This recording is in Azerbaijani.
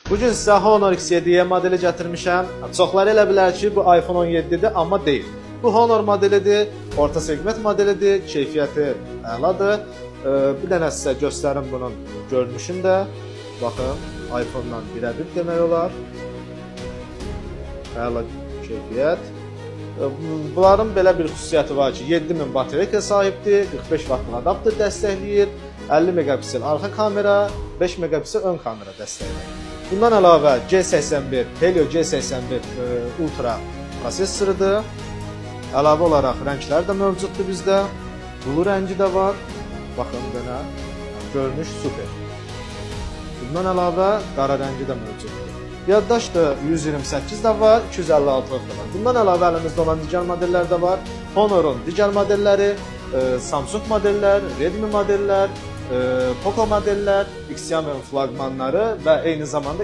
Bugün sizə Honor X7-yə modeli gətirmişəm. Çoxları elə bilər ki, bu iPhone 17-dir, amma deyil. Bu Honor modelidir, orta segment modelidir, keyfiyyəti əladır. Bir dənə sizə göstərim bunun görünüşünü də. Baxın, iPhone-dan birəbir demək olar. Əla keyfiyyət. Bunların belə bir xüsusiyyəti var ki, 7000 batareyka sahibdir, 45 vatlıq adaptör dəstəkləyir, 50 megapiksel arxa kamera, 5 megapiksel ön kamera dəstəkləyir. Bundan əlavə G81, Helio G81 Ultra prosesorudur. Əlavə olaraq rənglər də mövcuddur bizdə. Blue rəngi də var. Baxın belə. Görünüş super. Bundan əlavə qara rəngi də mövcuddur. Yaddaş da 128 də var, 256-lıq da var. Bundan əlavə əlimizdə olan digər modellər də var. Honor'un digər modelləri, Samsung modellər, Redmi modellər, Poco modellər, Xiaomi flaqmanları və eyni zamanda